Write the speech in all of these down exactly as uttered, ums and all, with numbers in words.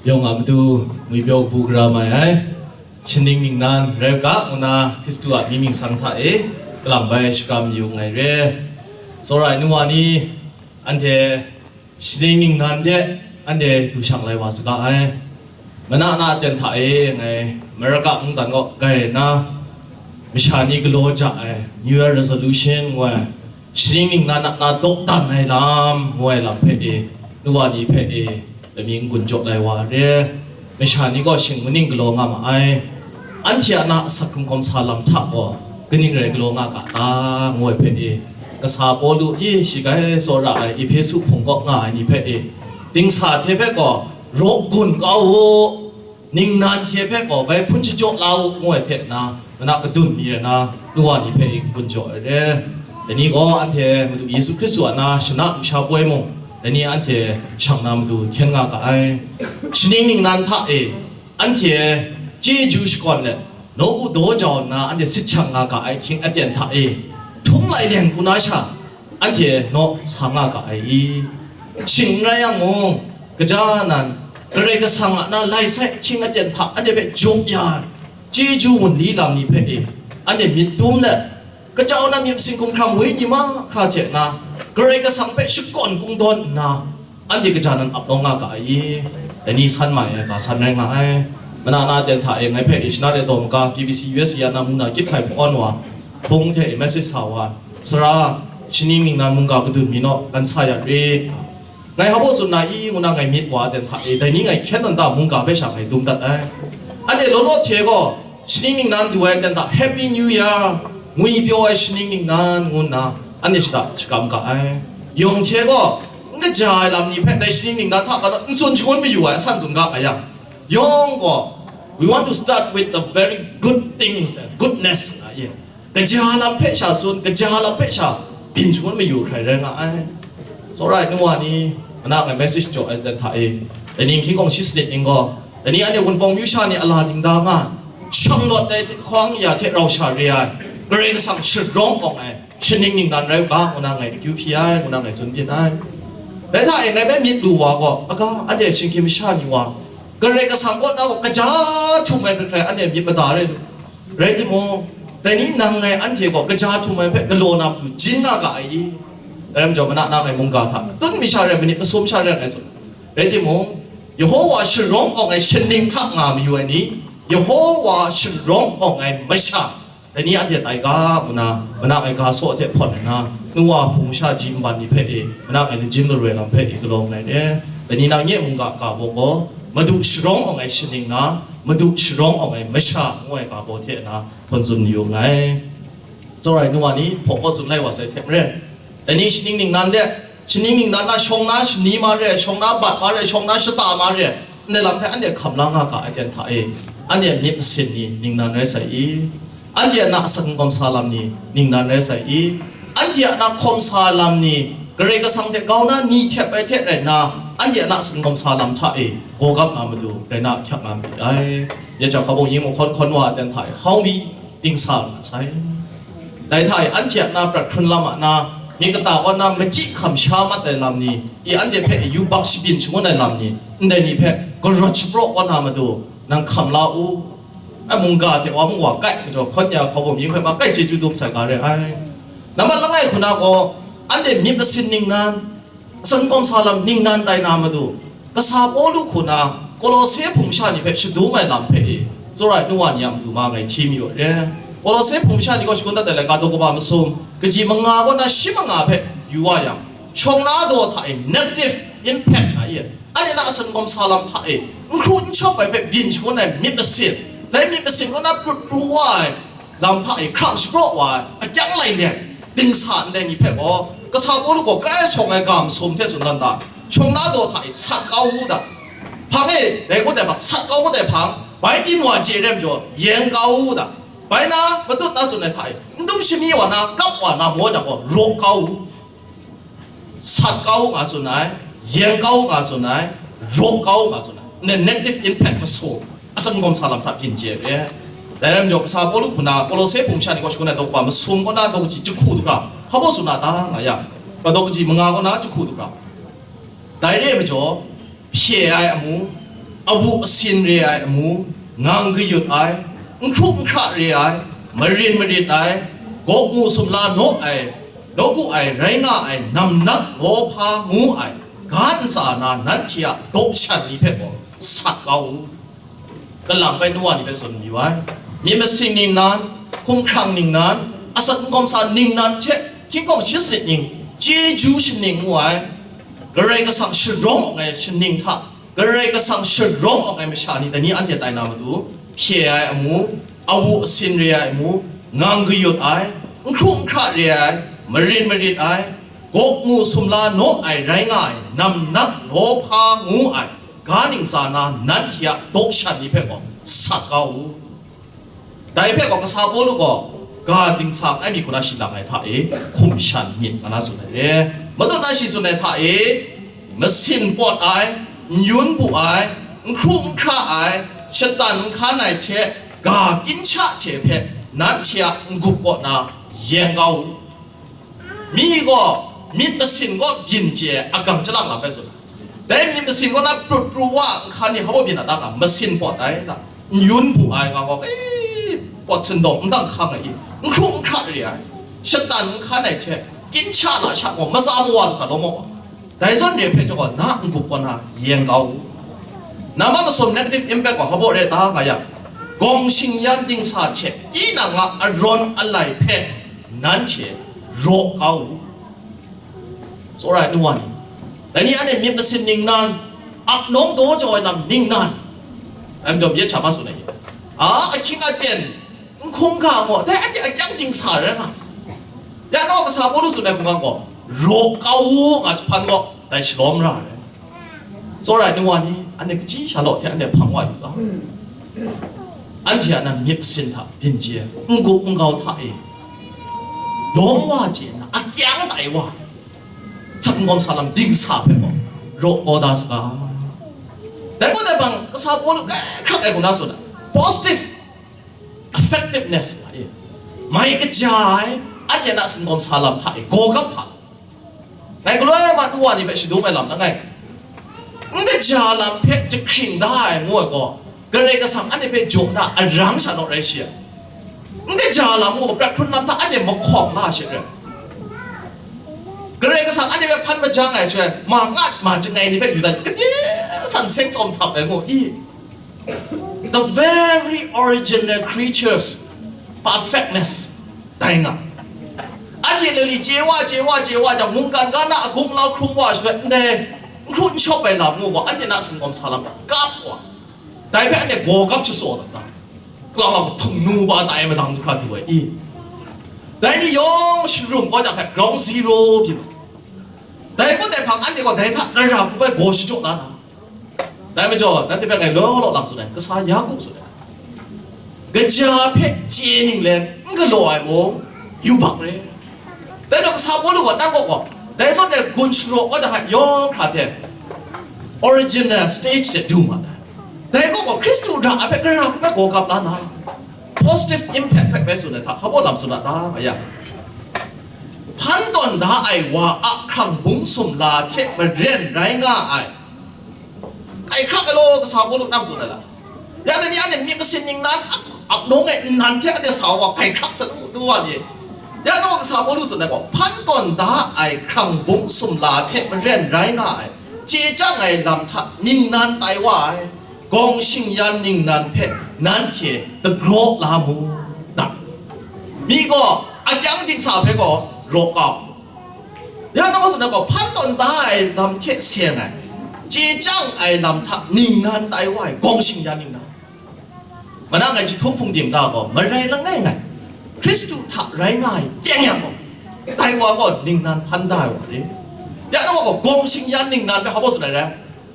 Yawng a matu ngwipyaw bu gara mai ai, shaning ningnan rai u ga, ngu na Hkristu a mying ningsang hta e kalang bai shakram yu nngai re. Tsawra ai nu wa ni, anhte shaning ningnan de anhte du shang lai wa saga ai. Mana na aten hta e ngai America mungdan kaw grai nna, masha ni galaw ja ai New Year Resolution ngu ai, shaning ningnan a na dawk dan ai lam ngu ai lam hpe e, nu wa ni hpe e, lami n-gun jaw lai wa re. Masha ni gaw shing maning galaw nga ma ai. Anhte a na asak hkungkawm sa lam hta gaw kaning rai galaw nga ga ta, ngu ai hpe e, kasa Pawlu i shi gai tsawra ai Ehpesu hpung kaw nga ai ni hpe e, dingsa hte hpe gaw rawk gun kau u, ningnan hte hpe gaw bai hpun shajaw la u, ngu ai hte na, mana kadun mi rai na, nu wa ni hpe e n-gun jaw ai re. Dai ni gaw anhte Madu Yesu Hkristu a na shana lusha poi mung, dai ni anhte shang na matu hkyen nga ga ai. Shaning ningnan hta e, anhte chyeju shakawn let, nawku daw jau nna anhte sit shang nga ga ai ahkying aten hta e, htung lai leng ku na sha, anhte naw sa nga ga ai i? Shing n rai yang mung, kaja nan, Karai Kasang a na lai sai ahkying aten hta anhte hpe jaw ya ai, chyeju wunli lam ni hpe e, anhte myit dum let, kajau na myit masin hkumhkrang wenyi mahkra hte na, Karai Kasang hpe shakawn kungdawn nna, anhte kaja nan ap lawng nga ga ai i? Dai ni san mai ai, ga san rai nga ai. Mana na aten hta e ngai hpe Asia le daw maga, K B C U S A na mung na kyit hkai hpawn wa, hpung hte e message sa wa, Sara, shaning ningnan mungga kadun mi naw, kan sa ya rit. Ngai hpa baw tsun na i, ngu na ngai myit wa aten hta e, dai ni ngai hkyen tawn ta mungga hpe sha ngai dum dat ai. Anhte law law hte gaw, shaning ningnan du ai aten hta Happy New Year, ngwipyaw ai shaning ningnan, ngu nna anhte shada shakram ga ai. Yawng hte gaw, n kaja ai lam ni hpe dai shaning ningnan hta gaw n tsun shangun mayu ai, asan tsun ga nga yang, yawng gaw, we want to start with the very good things, goodness, nga i. Kaja lam hpe sha tsun, kaja lam hpe sha byin shangun mayu hkrai rai nga ai. Tsawra ai nu wa ni, mana ngai message jaw ai dan hta e, dai ni hkying kawng shi sanit ning gaw, dai ni anhte Wunpawng myu sha ni a la dingda nga, shang lawt ai hte hkawng ya hte rau sha re ai, Karai Kasang sharawng awng ai shaning ningnan rai u ga, ngu na ngai akyu hpyi ai, ngu na ngai tsun byin ai. Dai hta e ngai bai myit lu wa gaw, aga, anhte shinggyim masha ni wa, Karai Kasang kaw na gaw kaja htum ai hkrai hkrai anhte myit mada rai lu. Rai timung, dai ni nang ngai anhte gaw kaja htum ai hpe galaw na matu jin nga ga ai i? Dai rai majaw, mana na ngai mungga hta katun mi sha rai, manit masum sha rai ngai tsun. Rai timung, Yehowa sharawng awng ai shaning hta nga mayu ai ni, Yehowa sharawng awng ai masha, dai ni anhte tai ga, ngu na, mana ngai ga saw hte hpawn nna, nu wa hpung sha ji nban ni hpe e, mana ngai lajim laroi lam hpe e galaw nngai re. Dai ni nang nye mungga ga baw gaw, Madu sharawng awng ai shaning na, Madu sharawng awng ai masha, ngu ai ga baw hte na, hpawn tsun yu nngai. Tsawra ai nu wa ni, hpaw kaw tsun lai wa sai hte maren, dai ni shaning ningnan de, shaning ningnan na shawng na shani ma re, shawng na bat ma re, shawng na shata ma re, ndai lam hpe anhte hkam la nga ga ai ten hta e, anhte myit masin ni ningnan rai sai i? Anhte a na asak n-gawm sa lam ni ningnan rai sai i? Anhte a na hkawm sa lam ni, Karai Kasang hte grau na ni hte bai hte rai nna, anhte a na asak n-gawm sa lam hta e gawgap na matu rai na ahkyak nga myit ai. Ya jang hkabung yin mahkawn hkawn wa ai ten hta e, hau mi, dingsa nga sai. Dai hta e, anhte a na prat hkrun lam a na, myit kata kaw na machyi hkam sha mat ai lam ni, i anhte hpe yubak shabyin shangun ai lam ni, ndai ni hpe garawt shapraw kaw na matu, nang hkam la u. Ai mungga hte wa mung wa kai majaw, hkawn ya hkabum yin hpe ma kai chyeju dum sai ga re ai. Nambat langai hku na gaw, anhte myit masin ningnan, asak n-gawm sa lam ningnan tai na matu, kasa Pawlu hku na Kolose hpung masha ni hpe shadum ai lam hpe e, tsawra ai nu wa ni a matu ma ngai hti mayu re. Kolose hpung masha ni gaw shagun dat ai laika daw kaba masum, kaji manga kaw na shi manga hpe yu wa yang, shawng na daw hta e negative impact nga ye. Anhte na asak n-gawm sa lam hta e, n hkru n shawp ai hpe byin shangun ai myit masin, dai myit masin kaw na prut pru wa ai lam hta e hkrang shapraw wa ai, akyang lai leng, dingsa ndai ni hpe gaw, kasa Pawlu gaw kai sawng ai ga masum hte tsun dan da, shawng na daw hta e sat kau u da, hpang e dai kau dai hpang, sat kau kau dai hpang, bai byin wa chye re majaw, yen kau u da, bai na matut na tsun ai hta e, n dum shani wa na, kap wa na maw jang gaw, rawk kau u. Sat kau u nga tsun ai, yen kau u nga tsun ai, rawk kau u nga tsun ai, ne negative impact masum, asak n-gawm sa lam hta byin chye ai. Dai rai majaw, kasa Pawlu hku na Kolose hpung masha ni gaw shagun ai daw kaba masum kaw na daw kaji jahku du hkra, hpa baw tsun na ta nga yang, daw kaji manga kaw na jahku du hkra, dai re ai majaw, hpye ai amu, Awu asin re ai amu, ngang kayut ai, n hkru n hkra re ai, marin marit ai, gawk mu sumla naw ai, nawku ai rai nga ai, namnak lawhpa ngu ai, ga ntsa na nanhte a daw shan ni hpe gaw sat kau u. Kalang bai nu wa ni hpe tsun mayu ai. Myit masin ningnan, hkumhkrang ningnan, asak n gawm sa ningnan hte hkying kawng shasit ning, chyeju shaning ngu ai, Karai Kasang sharawng awng ai shaning hta, Karai Kasang sharawng awng ai masha ni dai ni anhte tai na matu, hpye ai amu, awu asin re ai amu, ngang kayut ai, n hkru n hkra re ai, marin marit ai, gawk mu sumla naw ai rai nga ai, namnak lawhpa ngu ai, ga ntsa na nanhte a daw shan ni hpe gaw sat kau u. Dai hpe gaw kasa Pawlu gaw ga dingsa ai mi hku na shi lang ai hta e hkum shan myit nga na tsun ai re. Matut na shi tsun ai hta e, masin pawt ai, n yun bu ai, n hkru n hkra ai, shatan n hkan ai hte ga ginhka hte hpe nanhte a n-gup kaw na yen kau u. Mi gaw myit masin gaw byin chye ai agang chyalang lam bai tsun ai. Dai myit masin kaw na prut pru wa nhkan ni hpa byin a ta nga, masin pawt ai ta, n yun bu ai nga gaw, e, pawt sindawng n dang hkang ai i, n hkru n hkra re ai, shatan n hkan ai hte, ginhka lasha gaw matsa mawa lu hkra lawm ai. Dai zawn re hpe chyawm gaw, na n-gup kaw na yen kau u. Nambat masum negative impact gaw hpa re ta nga yang, gawng shingyan dingsa hte tinang a arawn alai hpe nanhte raw kau u. Tsawra ai nu wa ni, dai ni anhte myit masin ningnan, ap nawng daw jau ai lam ningnan, ai majaw myit hta hpa tsun ai, a ahkying aten, n hkungga gaw, dai anhte akyang dingsa rai nga. Ya nau kasa Pawlu tsun ai hkungga gaw, raw kau u nga jahpan gaw, dai shalawm ra ai. Tsawra ai nu wa ni, anhte kaji sha law hte anhte hpang wa yu ga. Anhte a nan myit masin hta byin chye, n-gup n-gau hta e, lawm wa chye nna, akyang tai wa, sakngawm sa lam dingsa hpe gaw raw kau da saga. Dai gaw dai bang, kasa Pawlu kai hkrak ai hku na tsun ai, positive effectiveness nga e. Mai kaja ai, anhte a sakngawm sa lam hta e, gaw gap hpa. Ngai galoi ma nu wa ni hpe shadum ai lam langai, n kaja lam hpe jahkring da ai ngu ai gaw, Karai Kasang anhte hpe jaw da arang sha naw rai shi ai. N kaja lam ngu prat hkrun lam hta anhte mahkawng la shi rai. Karai Kasang anhte hpe hpan majang ai shaloi, ma ngat ma jangai ni hpe yu dan, kade san seng tsawm htap ai ngu i? The very original creatures, perfectness, dai nga. Anhte lali chye wa, chye wa, chye wa jang, mungkan ga na a gumlau hkrum wa shaloi, ndai n hkru n shawp ai lam ngu gaw, anhte na singkawm sa lam hta kap wa. Dai hpe anhte gaw gap shasaw dat da, klang lang htung nu ba tai madang du hkra du ai i? Dai ni yawng sharum kau jang hpe ground zero byin ai. Dai kun dai hpang anhte gaw dai hta gara hku bai gaw shajaw la na. Dai majaw, nanhte hpe ngai law law lang tsun ai, kasa Yaku tsun ai, kaja hpe chye ninglen n galaw ai mung, yubak re. Dai majaw, kasa Pawlu gaw nang kaw gaw, dai zawn e gun sharaw kau jang hpe yawng hkra hte, original stage de du ma ai. Dai kaw gaw, Hkristu ra ai hpe gara hku bai gaw gap la na, positive impact hpe bai tsun ai hta, hpa baw lam tsun a ta, nga yang, hpan tawn da ai wa a hkrang bung sumla hte maren rai nga ai. Kai hkrak ai law, kasa Pawlu nang tsun ai la? Ya dai ni anhte myit masin ningnan ap, ap nawng e nnan hte anhte sa wa kai hkrak sa lu, lu wa ni? Ya nau kasa Pawlu tsun ai gaw, hpan tawn da ai hkrang bung sumla hte maren rai nga ai, chye chyang ai lam hta ningnan tai wa ai, gawng shingyan ningnan hpe nanhte dagraw la mu, da. Mi gaw akyang dingsa hpe gaw raw kau. Ya nau tsun ai gaw, hpan tawn da ai lam hte seng ai, chye chyang ai lam hta ningnan tai wa ai, gawng shingyan ningnan. Mana ngai jahtum hpung dim da gaw, marai langai ngai, Hkristu hta rai nga ai teng yang gaw, dai wa gaw ningnan hpan da ai wa re. Ya nau gaw, gawng shingyan ningnan hpe hpa baw tsun ai rai?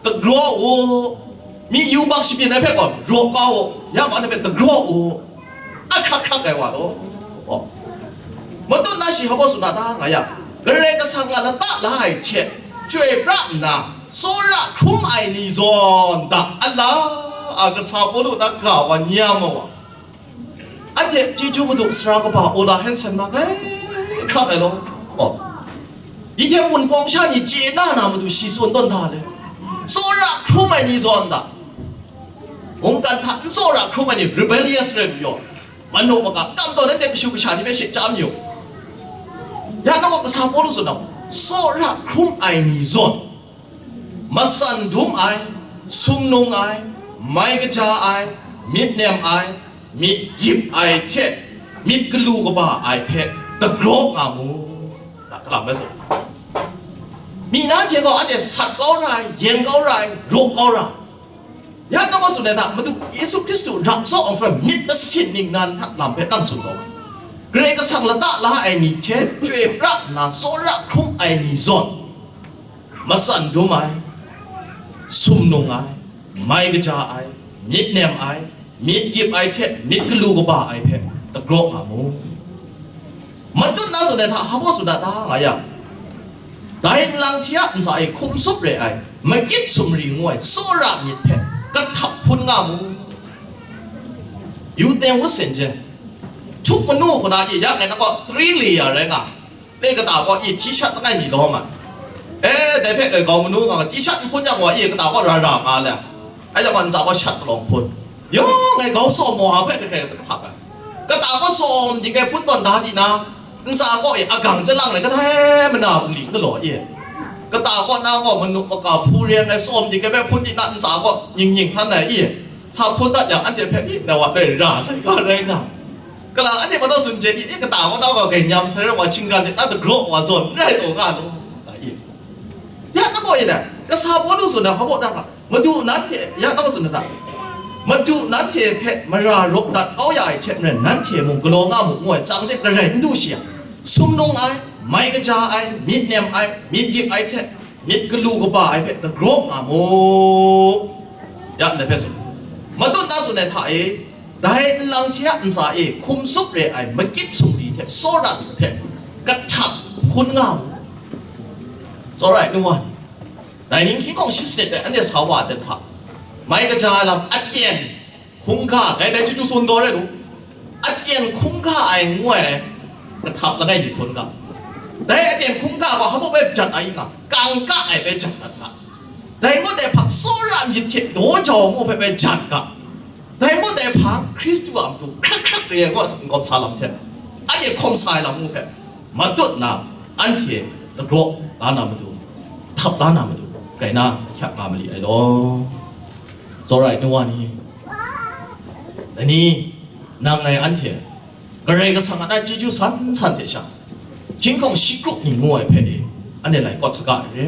Dagraw u, mi yubak shabyin ai hpe gaw raw kau u, ya ma hte hpe dagraw u, a hkrak hkrak ai wa law. Aw. Matut na shi hpa baw tsun na ta nga yang, Karai Kasang a lata la ai hte chyoi pra nna, tsawra hkrum ai ni zawn da, ala a kasa Pawlu na ga wa ni a mawa. Anhte chyeju madu sara kaba Ola Hanson ma kai hkrak ai law. Aw. Yi hte Wunpawng sha ni chye na na matu shi tsun tawn da le. Tsawra hkrum ai ni zawn da, Mungkan hta n tsawra hkrum ai ni, rebellious rai lu yaw, manu maka n kam taw, nanhte kashu kasha ni hpe shit chyam yu. Ya nang gaw kasa Pawlu tsun ai, tsawra hkrum ai ni zawn, matsan dum ai, sumnung ai, mai kaja ai, myit nem ai, myit gyip ai hte myit galu kaba ai hpe dagraw nga mu. Na, kalam rai tsun. Mi na hte gaw anhte sat kau ra ai, yen kau ra ai, rawk kau ra ai. Ya nang gaw tsun ai hta, Madu Yesu Hkristu ra zaw ai hkra myit masin ningnan hta lam hpe nang tsun kau. Karai Kasang lata la ai ni hte chyoi pra nna tsawra hkrum ai ni zawn, matsan dum ai, sumnung ai, mai kaja ai, myit nem ai, myit gyip ai hte myit galu kaba ai hpe dagraw nga mu. Matut na tsun ai hta hpa baw tsun dat da nga yang, dai nlang hte a ntsa e hkum tsup re ai, makit sumri ngu ai tsawra myit hpe kahtap hpun nga mu. Yu teng ngut sen je, htuk manu hku na e ya ngai na kaw three layer rai nga, e kata kaw e t-shirt langai mi lawm ai. E, dai hpe dai grau manu nga t-shirt n hpun yang gaw e kata kaw ra ra nga le, ai jang gaw ntsa kaw shat palawng hpun. Yawng ai grau sawm maw hpe hkrai hkrai kahtap ai. Kata kaw sawm dik ai hpun tawn da di na, ntsa kaw e agang chyalang ai kadai mana bungli n galaw e. Kata kaw na gaw manu maka hpu re ai sawm dik ai hpe hpun di na, ntsa kaw nying nying san ai e. Sa hpun dat yang anhte hpe, i, na wa rai ra sai ga rai nga. Kalang anhte maw tsun je i, i, kata kaw na gaw gainyam sai rai wa, shinggan de na dagraw wa zawn n rai taw nga law, nga i. Ya na gaw e na, kasa Pawlu tsun ai hpa baw na ga, Madu nanhte, ya na gaw tsun ai hta, Madu nanhte hpe mara rawk dat kau ya ai hte maren, nanhte mung galaw nga mu, ngu ai tsang de garai n du shi yang, sumnung ai, mai kaja ai, myit nem ai, myit gyip ai hte myit galu kaba ai hpe dagraw nga mu. Ya ndai hpe tsun. Matut na tsun ai hta e, dai nlang hte a ntsa e hkum tsup re ai makit sumri hte tsawra myit hpe kahtap hpun nga mu. Tsawra ai nu wa ni, dai ning hkying hkawng shi sanit de anhte sa wa ai hta, mai kaja ai lam aten hkungga, dai, dai chyeju tsun taw rai lu, aten hkungga ai ngu ai kahtap langai mi hkungga. Dai aten hkungga gaw hpa baw bai jan ai nga, kangka ai bai jan dat nga. Dai mung dai hpang tsawra myit hte daw jau ngu hpe bai jan ga. Dai mung dai hpang Hkristu a matu hkrak hkrak re ai gaw n-, n-, gawm sa lam hte, anhte hkawm sa ai lam ngu hpe matut na, anhte dagraw la na matu, htap la na matu, rai na ahkyak nga mali ai law. Tsawra ai nu wa ni, dai ni, nang ngai anhte Karai Kasang a na chyeju san san hte sha, hkying hkawng shi kru ning ngu ai hpe e, anhte lai kawt saga ai re.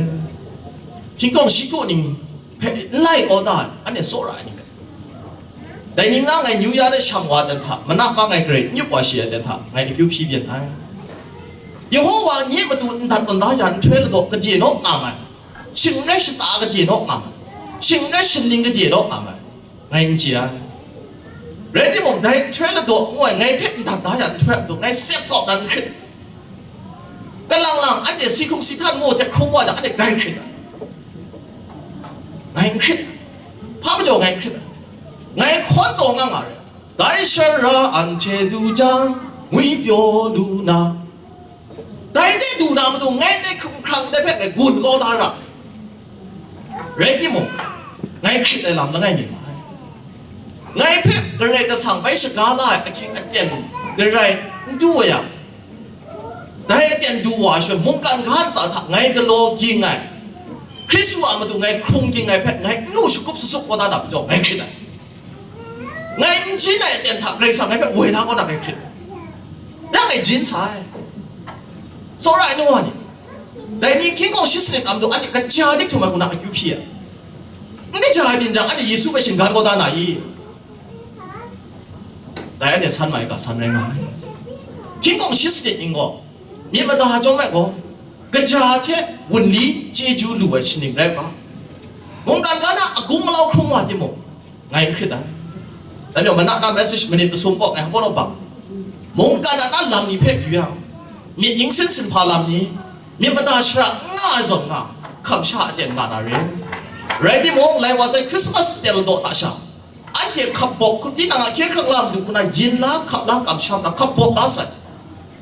Hkying hkawng shi kru ning hpe n lai kau da ai, anhte tsawra ai ni hpe. Dai ning na ngai New Year de shang wa dan hta, manap ma ngai garai n yup wa shi ai dan hta, ngai akyu hpyi byin ai. Yehowa nye matu ndat tawn da ya nhtoi ladaw gade naw nga mai, shing n rai shata gade naw nga mai, shing n rai shaning gade naw nga mai, ngai n chye ai. Rai timung, dai nhtoi ladaw ngu ai ngai hpe ndat da ya nhtoi a matu ngai sep kawp dan n hkrit. Kalang lang anhte si hkrung si htan ngu hte hkrung wa jang, anhte grai hkrit ai. Ngai n hkrit ai. Hpa majaw ngai n hkrit ai. Ngai hkawn taw nga nga re. Dai sha ra anhte du jang, ngwi pyaw lu na, dai de du na matu ngai ndai hkrung hkrang ndai hpe ngai gun kau da ra. Rai timung, ngai hkrit ai lam langai mi nga ai. Ngai hpe Karai Kasang bai shaga la ai ahkying aten garai n du wa yang, dai aten du wa ai shaloi, mungkan ga ntsa hta ngai galaw ging ai, Hkristu a matu ngai hkrung ging ai hpe ngai n lu shakup sasup kau da na majaw, ngai hkrit ai. Ngai n jin ai aten hta Karai Kasang ngai hpe woi la kau na ngai hkrit ai. Ya ngai jin sai. Tsawra ai nu wa ni, dai ni hkying hkawng shi sanit a matu anhte kaja dik htum ai hku na akyu hpyi ai. N kaja ai byin jang, anhte Yesu hpe shinggan kau da na i? Dai anhte san mai ga, san rai nga ai. Hkying hkawng shi sanit ning gaw, myit mada chyawm ai gaw, kaja hte wunli chyeju lu ai shaning rai u ga. Mungkan ga na agung malau hkrum wa timung, ngai n hkrit ai. Dai majaw, mana na message manit masum kaw ngai hpa naw bang, mungkan a na lam ni hpe yu yang, myit ning sin sinhpa lam ni, myit mada shara n nga ai zawn nga, hkam sha aten nga na re. Rai timung, lai wa sai Christmas aten ladaw hta sha, anhte hkap bawk hku, tinang a hkye hkrang la madu hku na yin la, hkap la, kamsham la, hkap bawk la sai.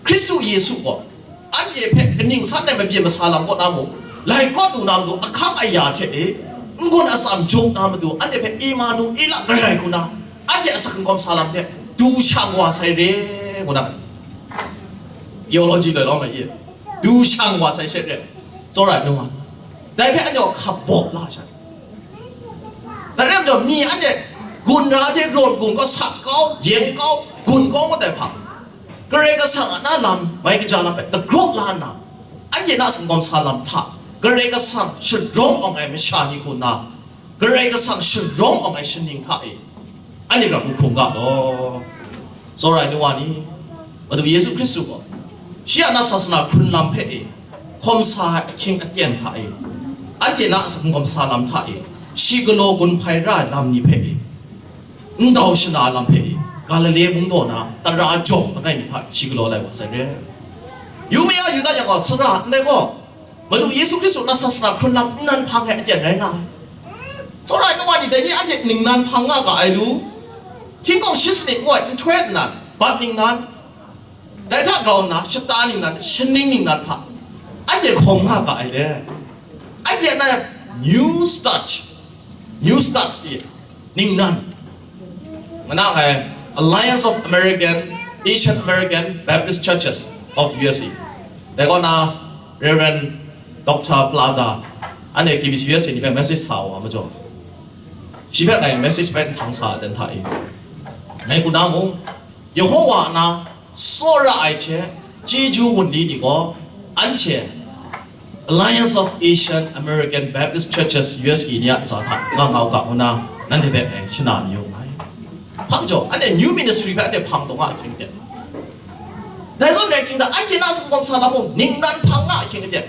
Hkristu Yesu gaw anhte hpe kaning san ai mabyin masa lam kaw na mung, lai kawt lu na matu ahkang aya hte e, N-gun atsam jaw na matu, anhte hpe Emanu-ela garai hku na, anhte asak n-gawm sa lam hte du shang wa sai re, ngu na, theology loi lawm ai i, du shang wa sai she re, tsawra ai nu wa, dai hpe anhte gaw hkap baw la sha. Dai rai majaw, mi anhte gun ra hte rawn gun kau, sak kau, yen kau, gun kau, ngut ai hpa, Karai Kasang a na lam, mai kaja lam hpe dagraw la nna, anhte na singkawm sa lam hta, Karai Kasang sharawng awng ai masha ni hku nna, Karai Kasang sharawng awng ai shaning hta e, anhte hkra hku hkrung ga law. Tsawra ai nu wa ni, Madu Yesu Hkristu gaw, shi a na sasana hkrun lam hpe e, hkawm sa ai ahkying aten hta e, anhte na singkawm sa lam hta e, shi galaw gun hpai ra ai lam ni hpe e, ndau shana lam hpe e, Galile mung daw na tara jawng langai mi hta shi galaw lai wa sai re. Yu maya Yuda yang gaw, sara ndai gaw, Madu Yesu Hkristu na sasana hkrun lam nnan hpang ai aten rai nga ai. Tsawra ai nu wa ni, dai ni anhte ningnan hpang nga ga ai lu, hkying kawng shi sanit ngu ai nhtoi nnan, bat ningnan, dai hta grau nna, shata ningnan, shaning ningnan hta, anhte hkawm nga ga ai le. Anhte na new start, new start i ningnan, mana ngai Alliance of American, Asian American Baptist Churches of U S A, dai kaw na Reverend Doctor Plata, anhte K B C U S A ni hpe message sa wa majaw, shi hpe ngai message bai nhtang sa ai dan hta e, ngai ku na mung, Yehowa a na tsawra ai hte chyeju wunli ni gaw, anhte Alliance of Asian American Baptist Churches U S A ni a ntsa hta nga ngau ga ngu na, nanhte hpe ngai shana mayu nngai. Hpa majaw, anhte new ministry hpe anhte hpang taw nga ahkying aten, dai zawn rai hkying da, anhte na singkawm sa lam mung ningnan hpang nga ahkying aten,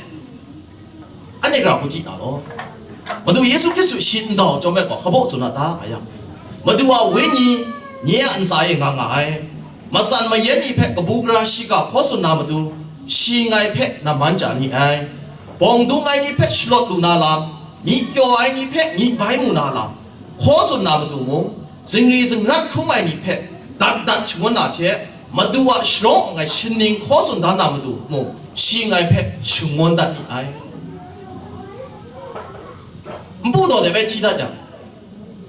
anhte gara hku di na law. Madu Yesu Hkristu shi ndau chyawm ai gaw hkabaw tsun a ta, nga yang, Madu a Wenyi nye a ntsa e nga nga ai. Matsan mayan ni hpe kabu gara shiga hkaw tsun na matu, shi ngai hpe namman chya ni ai. Bawng dung ai ni hpe shalawt lu na lam, myi pyaw ai ni hpe myi bai mu na lam, hkaw tsun na matu mung, zingri zingrat hkrum ai ni hpe dat dat shangun na hte, Madu a sharawng awng ai shaning hkaw tsun dan na matu mung, shi ngai hpe shangun dat ni ai. Npu daw de bai hti dat yang,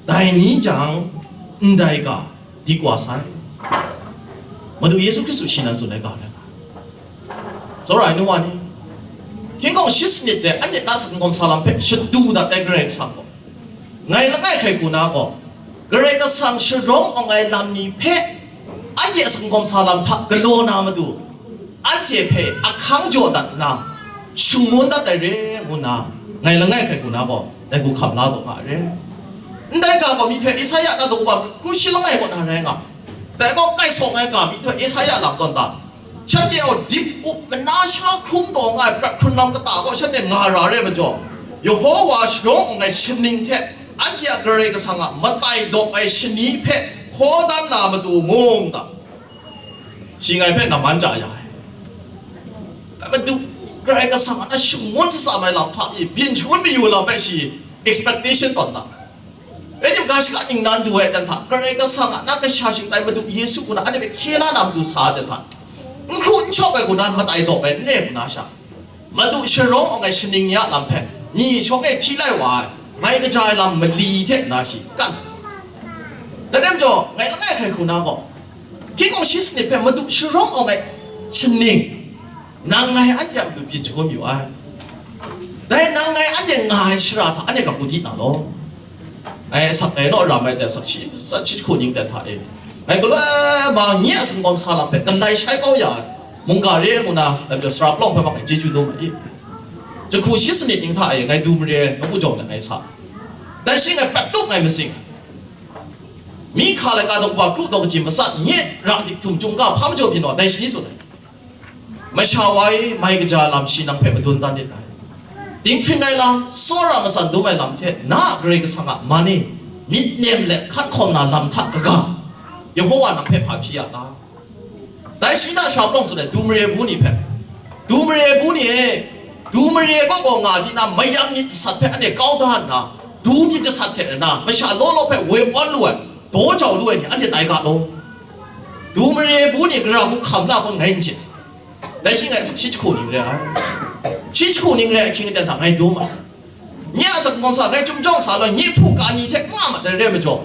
dai ni jang ndai ga dik wa sai. Madu Yesu Hkristu shi nan tsun ai ga rai nga. Tsawra ai nu wa ni, hkying kawng shi sanit de anhte na singkawm sa lam hpe shadu dat ai Karai Kasang gaw, ngai langai hkrai hku na gaw, Karai Kasang sharawng awng ai lam ni hpe anhte a singkawm sa lam hta galaw na matu, anhte hpe ahkang jaw dat nna, shangun dat ai re ngu nna, ngai langai hkrai hku na gaw, dai hku hkam la taw nga ai re. Ndai ga gaw myihtoi Esaia na daw kaba kru shi langai kaw na rai nga, dai gaw kai sawng ai ga myihtoi Esaia lam tawn ta, shanhte gaw dip up mana sha hkrum taw nga ai prat hkrun lam kata gaw shanhte nga ra re majaw, Yehowa sharawng awng ai shaning hte anhte a Karai Kasang a matai dawp ai shani hpe hkaw dan na matu mung ta, shi ngai hpe namman chya ya ai. Dai matu, Karai Kasang a na shangun shatsam ai lam hta e byin shangun mayu lam hpe shi expectation tawn ta. Rai tim, ga shaka ningnan du ai dan hta, Karai Kasang a na kasha shingtai Madu Yesu hku na anhte hpe hkye la na matu sa ai dan hta, n hkru n shawp ai hku na matai dawp ai n re hku na sha, Madu sharawng awng ai shaning ya lam hpe, myi shawng e hti lai wa ai, mai kaja ai lam mali hte na shi kan. Dai rai majaw, ngai langai hkrai hku na gaw, hkying kawng shi sanit hpe Madu sharawng awng ai shaning, nang ngai anhte a matu byin shangun yu ai. Dai nang ngai anhte nga ai shara hta anhte ga hku di na law. Ngai asak ngai naw ram ai de, asak shi, asak shi hku ning de hta e, ngai galoi ma nye a singkawm sa lam hpe galai shai kau ya ai mungga re ngu na, dai majaw sara palawng hpe mak ngai chyeju dum ai. Jahku shi sanit ning hta e ngai du mare nawku jawng de ngai sa, dai shi ngai prat tup ngai matsing. Mi hka laika daw kaba kru daw kaji matsat nye ra dik htum chyum ga hpa majaw byin wa, dai shani tsun ai. Masha wa e, mai kaja lam shi nang hpe madun dan lit ai. Dinghpring ai lam, tsawra matsan dum ai lam hte na a Karai Kasang a man e myit nem let hkan hkawm na lam hta kaga, Yehowa nang hpe hpa hpyi ya ta? Dai shi na sha palawng tsun ai, du mare bu ni hpe, du mare bu ni e, du mare kaw kaw nga di na, mayam myit jasat hpe anhte kau da nna, du myit jasat hte na masha law law hpe woi awn lu ai, daw jau lu ai ni anhte tai ga law. Du mare bu ni gara hku hkam la hpun ngai n chye. Dai shi ngai asak shi jahku ning re ai. Shi jahku ning re ai hkying aten hta ngai dum ai. Nye a asak n-gawm sa, ngai chyum jawng sa law, nye hpu ka ni hte n nga mat ai re ai majaw,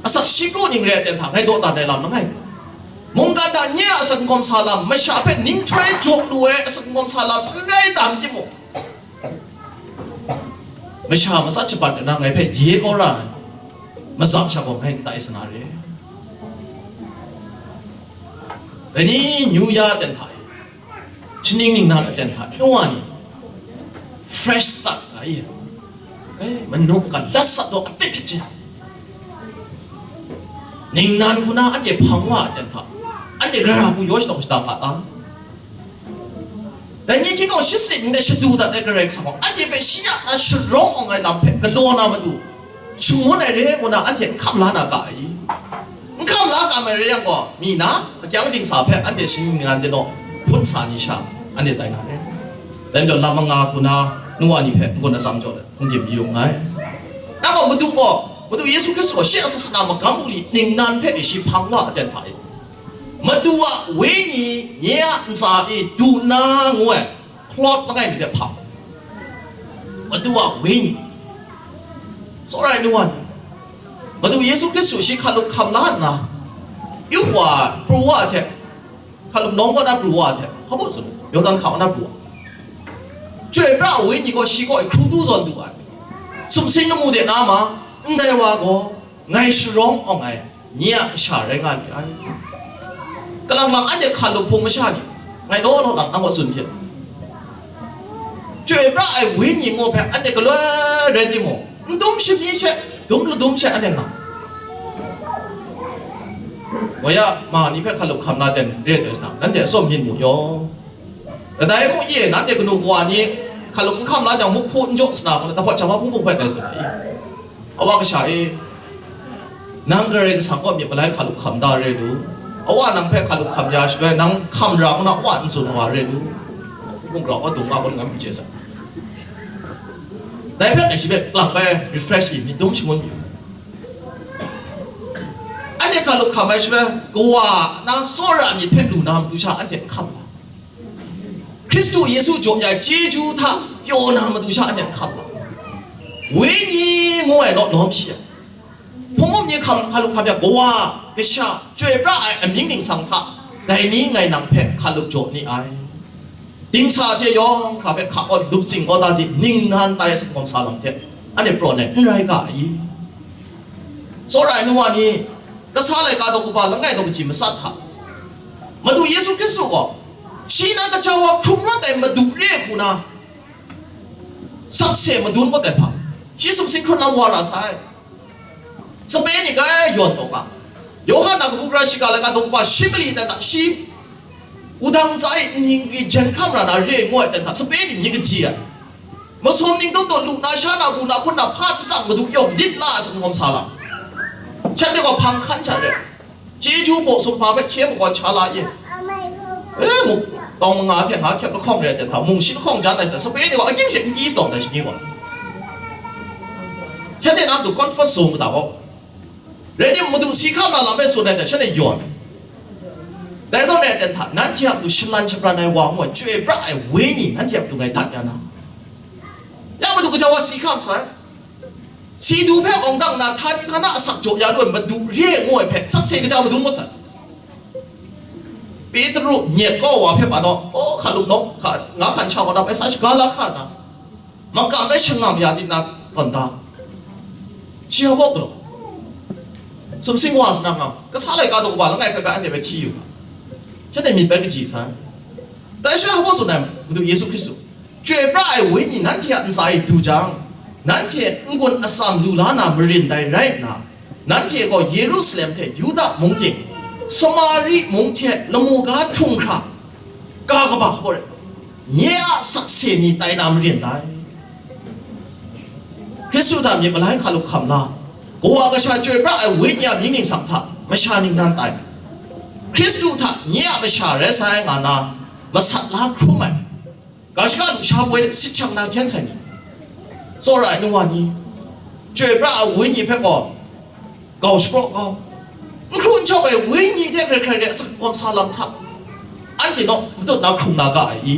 asak shi pru ning re ai ten hta ngai dawdan ai lam langai. Mungkan hta nye a asak n-gawm sa lam, masha hpe ninghtoi jaw lu ai asak n-gawm sa lam n rai tam timung, masha matsat shabat ai na ngai hpe ye kau ra ai, mazak sha gaw ngai n tai sa na re. Dai ni New Year ten hta e, shaning ningnan aten hta, nu wa ni fresh start nga i, eh, manu mungkan lat sat daw atit hpit hte, ningnan hku na anhte hpang wa aten hta, anhte gara hku yaw shadaw shada nga ta. Dai ni hkying gaw shi sanit ndai shadu dat ai Karai Kasang gaw, anhte hpe shi ya na sharawng awng ai lam hpe galaw na matu, shangun ai re ngu na anhte n hkam la na ga ai i? N hkam la ga ai re yang gaw, mi na akyang dingsa hpe anhte shaning ningnan de naw, hput sa ni sha, anhte tai na re. Dai majaw lam manga hku na nu wa ni hpe n-gun atsam jaw let hkungdim yu nngai. Nang gaw Madu gaw, Madu Yesu Hkristu gaw shi a sasana magam bungli ningnan hpe e shi hpang wa aten hta e, Madu a Wenyi nye a ntsa e du nna ngu ai hkawt langai mi hte hpang. Madu a Wenyi, tsawra ai nu wa ni, Madu Yesu Hkristu shi hkalup hkam la nna, yu wa pru wa hte, hkalup nawng kaw na pru wa hte, hpa baw tsun, Yawdan hka kaw na pru wa, Chyoi pra ai Wenyi gaw shi kaw e hkru du zawn du ai. Sumsing lamu de na ma, ndai wa gaw ngai sharawng awng ai nye a kasha rai nga li ai. Kalang lang anhte hkalup hpung masha ni, ngai law law lang nang gaw tsun hte, Chyoi pra ai Wenyi ngu hpe anhte galoi rai timung, n dum shimyi she, dum ladum she anhte nga. Wa ya, ma ni hpe hkalup hkam na ten re ai hta, nanhte atsawm myit mu yaw. Kadai mung ye, nanhte kanu kawa ni hkalup n hkam la jang, muk hpu n jaw sa na, ngu na, dahpawt hta hpung hpung hpe dai tsun ai. Awa kasha e, nang Karai Kasang kaw myit malai hkalup hkam da re lu. Awa nang hpe hkalup hkam ya shaloi, nang hkam ra ngu na, awa n tsun wa re lu. Mung grau wa dung nga, ngai n chye sai. Dai hpe ngai shi hpe lang bai refresh i, myit dum shangun yu. Anhte hkalup hkam ai shaloi, kawa na tsawra myit hpe lu na matu sha anhte n hkam la. Hkristu Yesu jaw ya ai chyeju hta pyaw na matu sha anhte n hkam la. Wenyi ngu ai naw lawm shi ai. Hpung hpung ni hkam hkalup hkam ya, Kawa, Kasha, Chyoi pra ai amying ningsang hta, dai ni ngai nang hpe hkalup jaw ni ai. Dingsa hte yawng hkra hpe hka kaw lup tsing kaw da di, ningnan tai ai sakawm sa lam hte, anhte prawn ai n rai ga i? Tsawra ai nu wa ni, kasa laika daw kaba langai daw kaji matsat hta, Madu Yesu Hkristu gaw, shi na kaja wa hkrum rawt ai Madu re hku na, sakse madun kawt ai hpa, shi sumsing hkrun lam wa ra sai. Sape ni grai yawn taw ga, Yawhan a kabu gara shiga laika daw kaba shi mali tai hta, shi wudang ntsa e nning ri jen hkam ra na re ngu ai tai hta, sape ni myit kaji ai. Masum ning taw taw lu na, sha na, bu na, hpun na, hpa n tsang, Madu yawng dit la ai sakawm sa lam, shanhte gaw hpang hkan sha re. Chyeju baw sumhpa hpe hkye makawn sha la ye. E, muk tawng manga hte nga hkyep lahkawng re ai ten hta, mung shi lahkawng jan ai hta, sape ni gaw akying she n gyi sa taw dai shani gaw. Shanhte na matu comfort zone mada gaw, rai timung, Madu si hkam na lam e tsun ai hta, shanhte yawn. Dai zawn re ai ten hta, nanhte a matu shalan shabran ai wa ngu ai, Chyoi pra ai Wenyi nanhte a matu ngai dat ya na. Ya Madu kaja wa si hkam sai. Si du hpe awng dang na, htani htana asak jaw ya lu ai Madu re ai ngu ai hpe, sakse kaja madun ngut sai. Petru nyet kau wa hpe pa naw, aw, hkalup nawng, hka, nga hkan sha wa na bai sa shaga la hkra na, makam e shangam ya di na tawn da. Shi a baw galaw, sumsing wa sa na ngam, kasa laika daw kaba langai hpe bai anhte bai hti yu ga, shanhte myit bai kaji sai. Dai shaloi hpa baw tsun ai Madu Yesu Hkristu, Chyoi pra ai Wenyi nanhte a ntsa e du jang, nanhte n-gun atsam lu la na marin dai rai nna, nanhte gaw Yerusalem hte Yuda mung ting, Samari mung hte lamu ga htung hkra, ga kaba hkaw rai, nye a sakse ni tai na marin dai. Hkristu hta myit malai hkalup hkam la, Kawa Kasha Chyoi pra ai Wenyi a mying ningsang hta masha ningnan tai. Hkristu hta nye a masha rai sai nga na masat la hkrum ai, ga shaka lusha poi sit shang na hkyen sai ni, tsawra ai nu wa ni, Chyoi pra ai Wenyi hpe gaw gau shapraw kau, n hkru n htaw ai Wenyi hte hkrai hkrai de asak kawm sa lam hta, anhte naw matut na hkrung na ga ai i?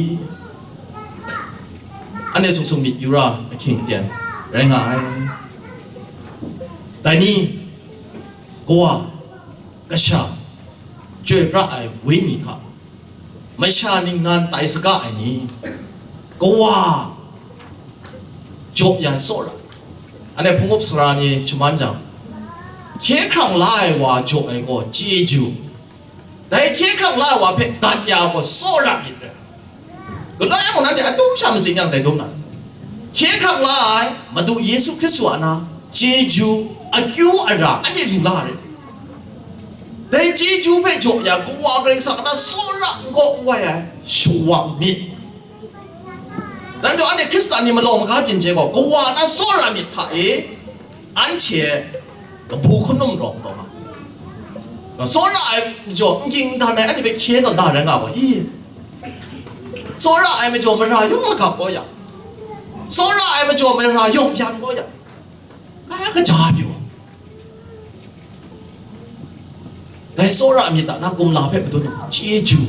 Anhte sung sung myit yu ra ahkying aten rai nga ai. Dai ni, Kawa, Kasha, Chyoi pra ai Wenyi hta masha ningnan tai saga ai ni, Kawa jaw ya ai tsawra. Anhte hpung up sara ni shaman jang, hkye hkrang la ai wa jaw ai gaw chyeju, dai hkye hkrang la ai wa hpe dat ya gaw tsawra myit rai. Galaw yang gaw nanhte atum sha matsing yang dai dum na, hkye hkrang la ai Madu Yesu Hkristu a na chyeju, akyu ara anhte lu la ai. Dai chyeju hpe jaw ya Kawa Karai Kasang a na tsawra n kaw n wai ai shawang myit. Dai majaw anhte Hkristan ni malawng maga byin chye gaw, Kawa na tsawra myit hta e, anhte kabu hkanum rawng taw nga. Tsawra ai majaw n ging n dan ai anhte hpe hkye tawn da rai nga gaw i? Tsawra ai majaw mara yawng magap gaw ya, tsawra ai majaw mara yawng byan gaw ya, kaya kaja pyi wa. Dai tsawra myit hta na kumla hpe madun ai chyeju,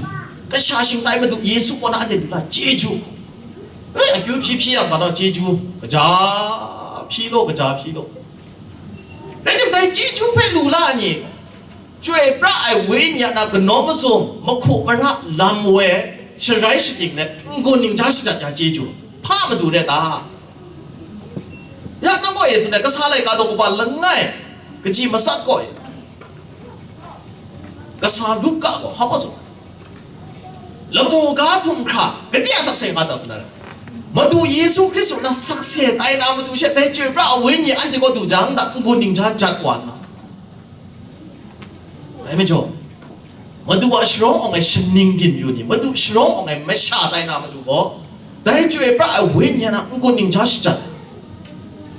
kasha shingtai Madu Yesu kaw na anhte lu la chyeju. E, akyu hpyi hpyi yang gaw chyeju kaja hpyi law, kaja hpyi law. Rai tim, dai chyeju hpe lu la ai ni, Chyoi pra ai Wenyi a na kanawn mazum, mahku mara lam we, sharai shating let n-gun ningja shajat ya chyeju, hpa madu re ta? Ya nang gaw e tsun ai, kasa laika daw kaba langai, kaji matsat gaw e, kasa Luka gaw hpa gaw tsun ai. Lamu ga htum hkra, gade a sakse nga ta tsun ai? Madu Yesu Hkristu na sakse tai na matu she, dai Chyoi pra ai Wenyi anhte kaw du jang, nda n-gun ningja jat wa nna, dai majaw, Madu a sharawng awng ai shaning ginyu ni, Madu sharawng awng ai masha tai na matu gaw, dai Chyoi pra ai Wenyi a na n-gun ningja shajat.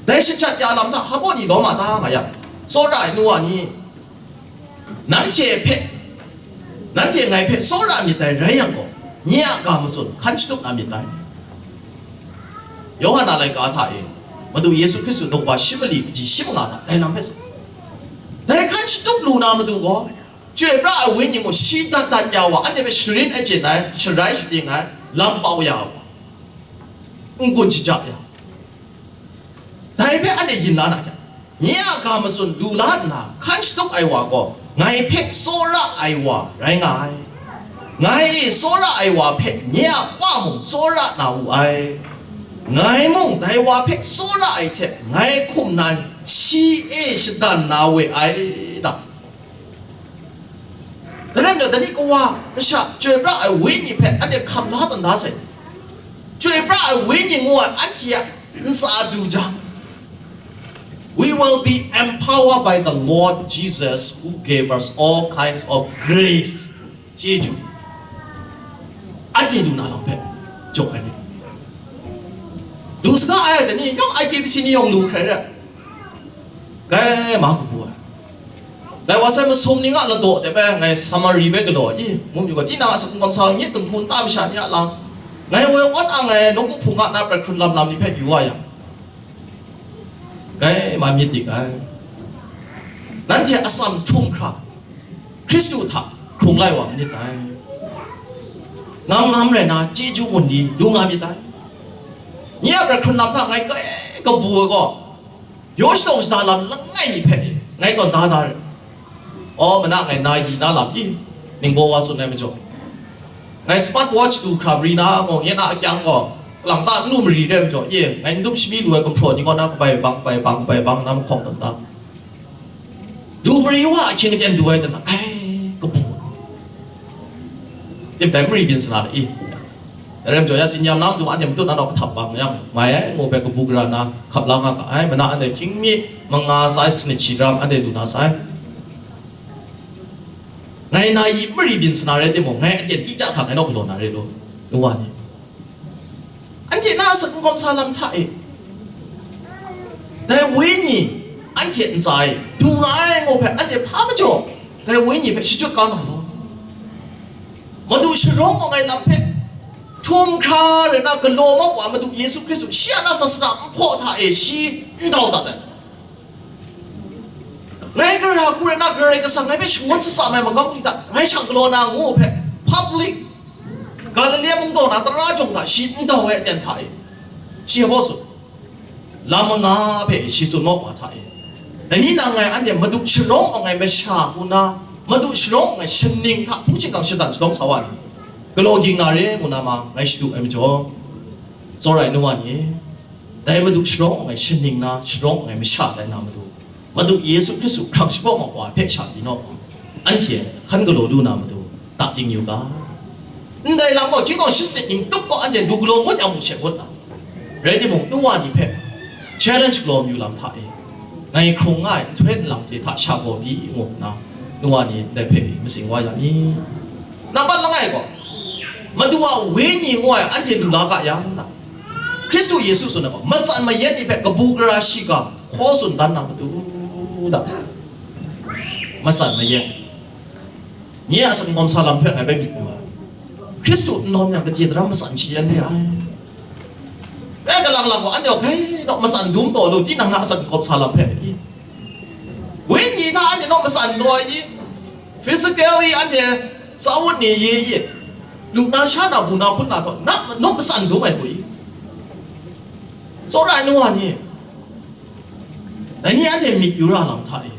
Dai shajat ya lam hta hpa baw ni lawm a ta nga yang, tsawra ai nu wa ni, nanhte hpe, nanhte ngai hpe tsawra myit dai rai yang gaw, nye a ga matsun hkan shatup na myit dai. Yawhan a laika hta e, Madu Yesu Hkristu daw kaba shi mali kaji shi manga hta dai lam hpe tsun. Dai hkan shatup lu na matu gaw, Chyoi pra ai Wenyi gaw shi dat dat ya wa, anhte hpe sharin achyin ai, sharai shating ai, lam pau ya wa, n-gun shaja ya, dai hpe anhte yin la na hkya? Nye a ga matsun lu la nna hkan shatup ai wa gaw, ngai hpe tsawra ai wa rai nga ai. Ngai e tsawra ai wa hpe nye a Wa mung tsawra na wu ai. Ngai mung dai wa hpe tsawra ai hte ngai hkum nan shi e shadan na we ai ta? Dai rai nna, dai ni Kawa, Kasha, Chyoi pra ai Wenyi hpe anhte hkam la tawn da sai. Chyoi pra ai Wenyi ngu ai anhte a ntsa du jang, we will be empowered by the Lord Jesus, who gave us all kinds of grace. Chyeju. Anhte lu na lam hpe jaw ai ni, lu saga ai, dai ni yawng I P B C ni yawng lu hkrai re. Kai ma kabu ai. Dai wa sai masum ni nga ladaw de bai, ngai Samari bai galaw i, mung yu ga, tinang a sakungkam sa nye, dinghku nta masha ni a lam, ngai woi awn ang ai, nawku hpung a na prat hkrun lam lam ni hpe yu wa yang, kai ma myit dik ai. Nanhte atsam htum hkra, Hkristu hta hkrung lai wa manit ai. Ngam ngam rai na, chyeju gun di lu nga myit ai. Nye a prat hkrun lam hta ngai kai kabu ai gaw, yaw shadawng shana lam langai mi hpe ngai tawn da da re. Aw, mana ngai na yi na lam i, ningbaw wa tsun ai majaw, ngai smart watch du hkra mari na, mung, nye na akyang gaw, kalang ta n lu mari re majaw, ye, ngai n dup shami lu ai gumhpraw ni kaw na kabai bang, kabai bang, kabai bang na mahkawng tawn ta. Lu mari wa ahkying aten du ai dan a, ai, kabu. Tim dai mari byin sana i. Dai rai majaw, ya tsin yam na matu anhte matut na naw kahtap bang yang, mai ai ngu hpe kabu gara na hkap la nga ga ai, mana anhte hkying mi manga tsa ai sanit shi ram anhte lu na sai. Ngai na yi mari byin sana rai timung, ngai aten ti ja hta ngai naw galaw na re law, nu wa ni. Anhte na a sakungkam sa lam hta e, dai Wenyi anhte ntsa e du nga ai ngu hpe anhte hpa majaw, dai Wenyi hpe shachyut kau na law. Madu sharawng awng ai lam hpe htum hkra rai na galaw mau wa Madu Yesu Hkristu, shi a na sasana nhpaw hta e shi n dau dat ai. Ngai gara hku rai na, Karai Kasang ngai hpe shangun shatsam ai magam ni hta ngai shang galaw na ngu hpe, public, Galilea mungdaw na tara jawng hta shi n dau ai aten hta e, Shi hpaw tsun, lam manga hpe shi tsun maw wa hta e? Dai ni nang ngai anhte Madu sharawng awng ai masha hku na, Madu sharawng awng ai shaning hta hpung shingkang shatan shalawng sa wa ni, galaw ging na re ngu na ma ngai shadu ai majaw, tsawra ai nu wa ni, dai Madu sharawng awng ai shaning na sharawng awng ai masha tai na Madu, Madu Yesu Hkristu hkrang shapraw ma wa hpe sha di naw, anhte hkan galaw lu na matu, ta ting yu ga. Ndai lam gaw, hkying gaw shi sanit ning tup gaw anhte lu galaw ngut yang mung she ngut na, rai timung, nu wa ni hpe challenge galaw mayu lam hta e, ngai hkrung nga ai nhtoi nlang hte hta sha gaw pyi ngu nna, nu wa ni ndai hpe matsing wa ya ni? Nambat langai gaw, Madu a Wenyi ngu ai anhte lu la ga yang ta? Hkristu Yesu tsun ai gaw, matsan mayan ni hpe kabu gara shiga hkaw tsun dan na matu da. Matsan mayan. Nye a asak n-gawm sa lam hpe ngai bai myit yu ai. Hkristu n lawm yang, gade daram matsan shi yan re ai. Bai galang lang gaw, anhte gaw, "Hei, naw matsan dum taw lu, tinang na asak n-gawm sa lam hpe," i? Wenyi hta anhte naw matsan taw ai i? Physically anhte tsawut ni ye i? Lu na sha na, bu na hpun na taw, na, naw matsan dum ai hku i? Tsawra ai nu wa ni, dai ni anhte myit yu ra lam hta e,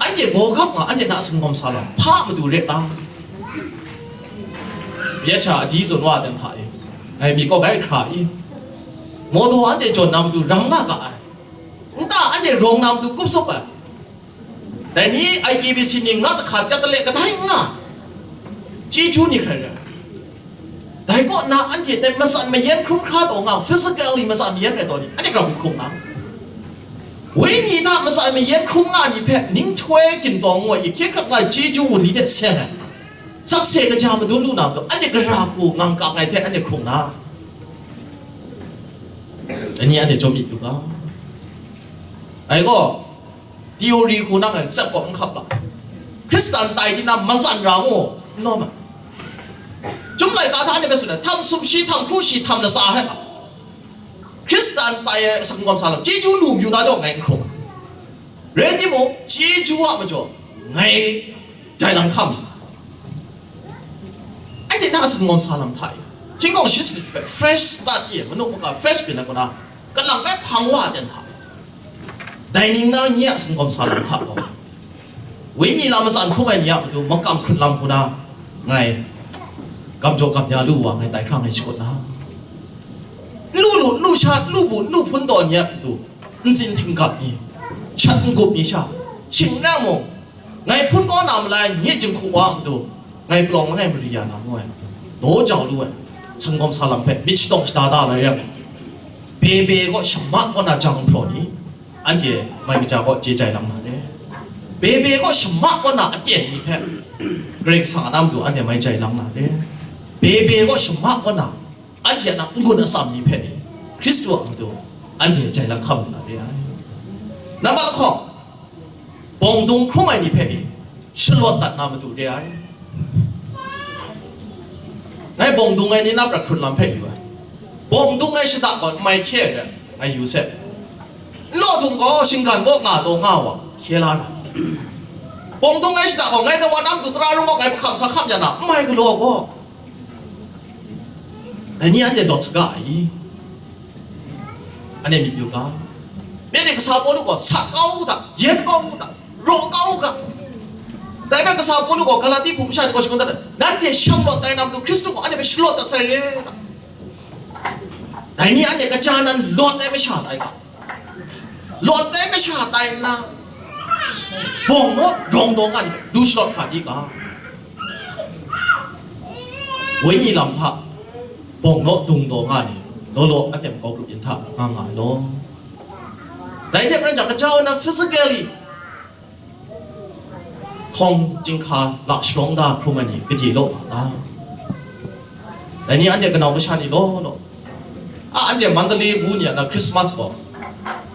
anhte gawgap nga, anhte na singawm sa lam hpa matu re ta? Ya cha, a di zawn wa ai hta e, ngai myit kaw bai hkra i? Mawdaw anhte jawn na matu ram nga ga ai, nta anhte rawng na matu kup sawk ai. Dai ni I P B C ni nga kahka pyak kale kadai n nga, chyeju ni hkrai rai. Dai kaw na anhte dai matsan mayan hkrum hkra taw nga, physically matsan mayan rai taw ni, anhte grau hkrum na, wenyi hta matsan mayan hkrum nga ni hpe ninghtoi gintawng ngu ai hkye hkrap nga ai chyeju wunli hte seng ai, sakse kaja madun lu na matu, anhte gara hku ngang kang ai hte anhte hkrung na, dai ni anhte chyawm myit yu ga. Ai gaw, theory hku nang e tsep gaw n hkap la. Hkristan tai di na matsan ra ngu, n lawm ai. Chyum laika hta anhte hpe tsun ai, htam sumshi, htam hkrushi, htam latsa hpe a, Hkristan tai ai asak n-gawm sa lam, chyeju lu mayu na jaw ngai n hkrung. Rai timung, chyeju a majaw ngai jai lang hkam. Anhte na asak n-gawm sa lam hta e, hkying gaw shi sanit hpe fresh start i, manu hkawhka fresh byin ai kaw na, kalang bai hpang wa ai ten hta e, dai ning na nye a asak n-gawm sa lam hta gaw, wenyi lam matsan hkrum ai ni a matu makam hkrun lam hku na, ngai gam jaw gam ya lu wa, ngai tai hkra ngai shakut na, n lu lu, n lu sha, n lu bu, n lu hpun taw ni a matu, ntsin htinggap ni, shat n-gup ni sha, shing n ra mung, ngai hpun kau na malai nye jinghku wa a matu, ngai palawng langai mari ya na ngu ai, daw jau lu ai, singawm sa lam hpe myit shatawng shada da lai yang, bebe gaw shamat kaw na jang hpraw ni, anhte mai kaja kaw chye jai lang na re. Bebe gaw shamat kaw na aten ni hpe, Karai Kasang a na matu anhte mai jai lang na re. Bebe gaw shamat kaw na, anhte a n-gun atsam ni hpe ni, Hkristu a matu anhte jai lang hkam lu na re ai. Nambat lahkawng, bawng dung hkrum ai ni hpe ni, shalawt dat na matu re ai. Ngai bawng dung ai ni na prat hkrun lam hpe yu ai. Bawng dung ai shada gaw n mai hkye ai hte ngai yu se. N law htung gaw, shinggan gaw nga taw nga wa, hkye la na. Bawng dung ai shada gaw, ngai dawan a matu tara rung gaw ngai hpahkam sa hkam ya na, n mai galaw gaw, dai ni anhte lawt saga ai. Anhte myit yu ga. Myit ni kasa Pawlu gaw sat kau u hta, yen kau u hta, raw kau u ga. Dai hpe kasa Pawlu gaw Galati hpung masha ni gaw shangun dat ai, nanhte shang lawt tai na matu Hkristu gaw anhte hpe shalawt dat sai re ta? Dai ni anhte kaja nan lawt ai masha tai ga. Lawt ai masha tai nna, bawng naw dung daw nga ni, du shalawt hkra di ga. Wenyi lam hta, bawng naw dung daw nga ni, law law a tem kau grup yin hta nga nga ai law. Dai hte maren jang, kaja na physically, hkawng chyinghka la sharawng da hkrum ai ni gade law nga ta? Dai ni anhte kanau kasha ni law law, a, anhte Mandalay bu ni a na Christmas gaw,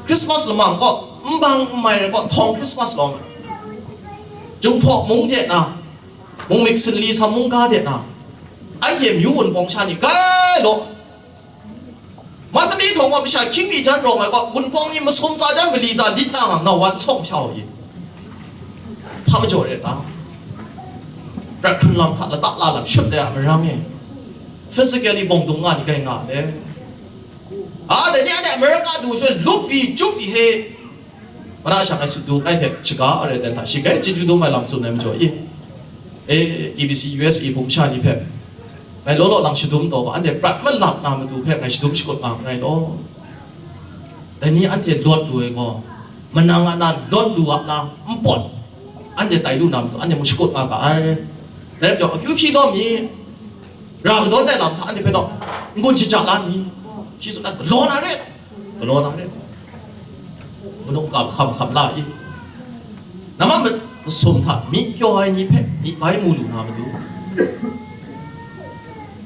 Christmas lamang gaw, n bang n mai rai gaw, htawng Christmas lawm ai. Jinghpaw mung de na, mung mik sinli sa mung ga de na, anhte myu wunpawng sha ni grai law. Mandalay htawng wa masha hkying mi jan rawng ai gaw, wunpawng ni masum tsa jan mali tsa lit na nga, nau wan sawng hpya u i. Hpa majaw re ta? Prat hkrun lam hta lata la lam shut de a marang e. Physically bawng dung nga ni gai nga le. A, dai ni anhte America du shaloi lup pyi, jup pyi he. Mara sha ngai sut du ngai hte shaga arai ten hta, shi grai chyeju dum ai lam tsun ai majaw i. E, A B C U S A hpung sha ni hpe ngai law law lang shadum taw ga, anhte prat malap na matu hpe ngai shadum shakut nga nngai law. Dai ni anhte lawt lu ai gaw, manang a na lawt lu a na npawt, anhte tai lu na matu, anhte mung shakut nga ga ai. Dai rai majaw, akyu hpyi lawm ni, ra kadawn ai lam hta anhte hpe naw, n-gun shaja la ni, shi tsun ai, galaw na re, galaw na re. Manu kap hkam hkam la i. Namma ma-, masum hta myi kyaw ai ni hpe myi bai mu lu na matu,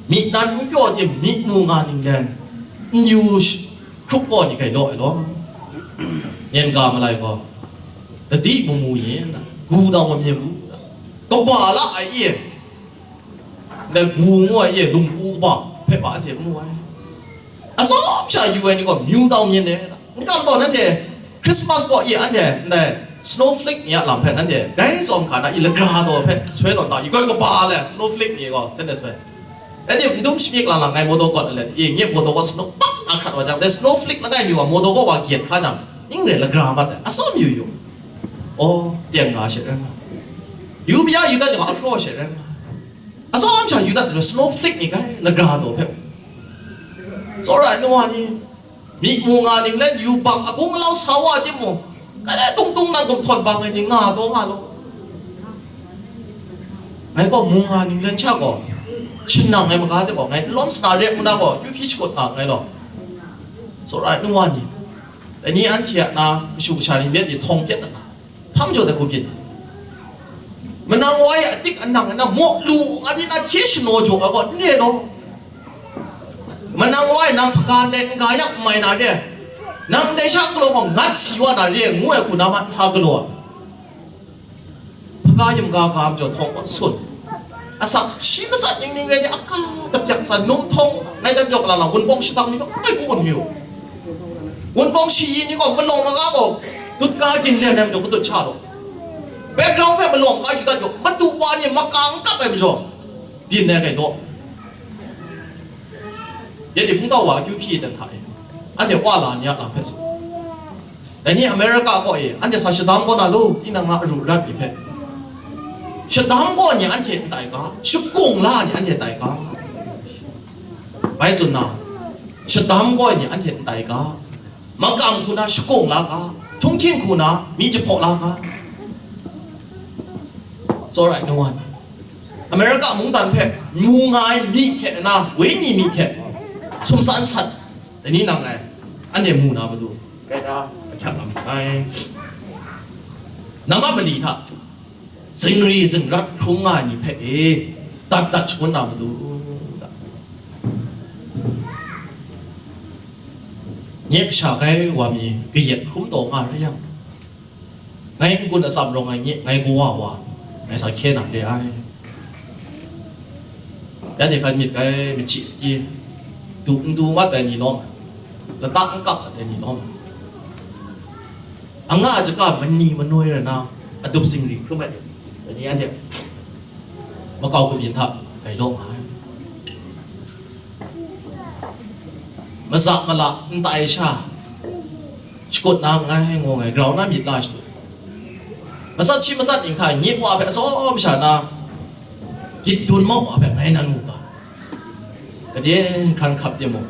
myi nan n kyaw tim myi mu nga ninglen n yu sh-, hkrup kaw ni grai law ai law. Nyen ga malai gaw, dadi mu mu yin, gu dau mamyen mu, kaba la ai e, ndai gu ngu ai e, lungpu kaba hpe pa anhte n mu ai. Atsawm sha yu ai ni gaw myu tau myin e, n kam taw nanhte Christmas gaw e anhte ndai snowflake ni a lam hpe nanhte gai tsawm hka na i lagra taw hpe soi tawn ta i, koi kaba le snowflake ni gaw sen de soi. Anhte n dum shamyik lang lang ngai motor kawt alet i, nye motor gaw snow pak na hkrat wa jang, dai snowflake langai mi wa motor gaw wa gyet hkra jang, ning re lagra mat ai, atsawm yu yu. Aw, teng nga she rai nga, yu baya yu dat jang ahpraw she rai nga. Atsawm sha yu dat jang snowflake ni gai lagra taw hpe. Tsawra ai nu wa ni, myi mu nga ninglen yubak agung alau sa wa timung, kade tung tung na gumhtawn bang ai ni nga taw nga law. Ngai gaw mu nga ninglen sha gaw, shinang ai maga de gaw, ngai lawm sana re ngu na gaw, kyu hpyi shakut nga nngai law. Tsawra ai nu wa ni, dai ni anhte a na kashu kasha ni myit ni htawng pyat na, hpang jaw dat hku byin. Manang wai a tik anang na maw lu nga ni na hkye shanaw jaw ai gaw n re law. Manang wai nang hpaga ndai n ga yak n mai na re, nang ndai sha galaw gaw ngat si wa na re, ngu ai hku na ma n sa galaw ai. Hpaga yamga ga majaw htawng gaw sun. Asak shi matsat ning ning rai ni, aka tapyak san num htawng, ngai dai majaw gala lang, wunpawng shadang ni gaw, ai ku un mi u. Wunpawng shayi ni gaw, malawng maga gaw, dut ga ginlen ai majaw, kadut sha law. Background hpe malawng maga yu dat jaw, madu wa ni maka n kap ai majaw, byin ai gai law. Yet ni hpungtau wa akyu hpyi dan hta e, anhte wa la ni a lam hpe tsun. Dai ni America kaw e, anhte sa shadam kaw na lu, tinang a aru rat ni hpe. Shadam kaw ni anhte n tai ga, shakung la ni anhte tai ga. Bai tsun na, shadam kaw ni anhte n tai ga. Makam hku na shakung la ga, htunghking hku na myi jahpaw la ga. It's alright, no one. America mungdan hpe mu nga ai myi hte na, wenyi myi hte sumsa n sat, dai ni nang ngai, anhte mu na matu, rai ta, ahkyak lam ai. Namma mali hta, zingri zingrat hkrum nga ai ni hpe e, dat dat shangun na matu, nye kasha kai wa mi kayat hkrum taw nga rai yang, ngai n-gun atsam rawng ai nye ngai kawa wa, ngai sa hkye na re ai. Ya de hkan myit kai machyi i, du n du mat ai ni lawm, lata n kap ai ni lawm, anga a jaka mani manoi rai na, adup zingri hkrum ai ni, anhte makau kabyin hta gai law nga ai. Maza mala n tai sha, shakut na nngai, ngu nngai, grau na myit la shadu. Matsat shi matsat ning hta nye wa hpe atsawm sha na, gyit dun mau wa hpe ngai nan mu ga. Gade hkran hkap timung,